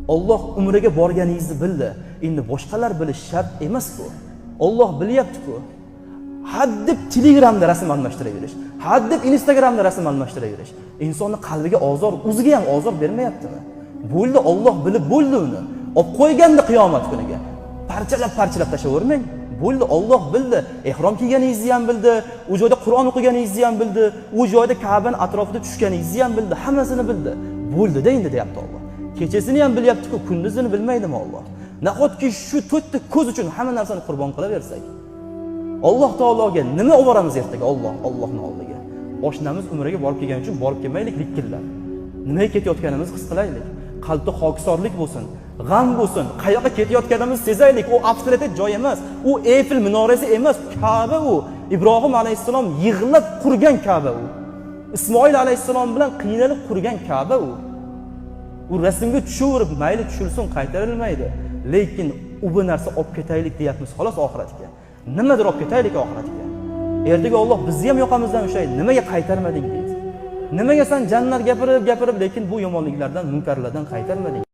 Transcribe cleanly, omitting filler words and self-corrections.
Olloh umraga borganingizni bildi. Endi boshqalar bilish shart emas bu. Olloh bilyapti-ku. Haddib Telegramda rasm almashtiraverish, haddib Instagramda rasm almashtiraverish insonni qalbiga ozor, o'ziga ham ozor bermayaptimi? Bo'ldi, Olloh bilib bo'ldi uni. Olib qo'ygandi qiyomat kuniga. Parchalab parchalab tashlayvermang. Bo'ldi, Olloh bildi. Ehrom kiyganingizni ham bildi, u joyda Qur'on o'qiganingizni ham bildi, u joyda Ka'bani atrofida tushganingizni ham bildi, hammasini bildi. Bo'ldi-da endi deyapti Olloh. Kechasini ham bilyapti-ku, kunduzini bilmaydimi Olloh? Nahotki shu to'rtta ko'z uchun hamma narsani qurbon qilaversak? Alloh taologa nima olib boramiz ertaga Allohning oldiga? Oshnamiz umraga borib kelgani uchun borib kelmaylik likkillab. Nimaga ketayotganimizni his qilaylik. Qalbda xokisorlik bo'lsin, g'am bo'lsin, qayoqqa ketayotganimizni sezaylik. U avtoritet joy emas, u Eyfel minorasi emas, Ka'ba u. Ibrohim alayhissalom yig'lab qurgan Ka'ba u. Ismoil alayhissalom bilan qiynalib qurgan Ka'ba u. U rasmga tushaverib, mayli tushirsin, qaytarilmaydi. Lekin u bu narsa olib ketaylik deyapmiz xolos oxiratga. Nimadir olib ketaylik oxiratga. Ertaga Alloh bizni ham yoqamizdan ushlaydi. Nimaga qaytarmading deydi. Nimaga sen jannat gapirib, gapirib, lekin bu yomonliklardan, munkarlardan qaytarmading?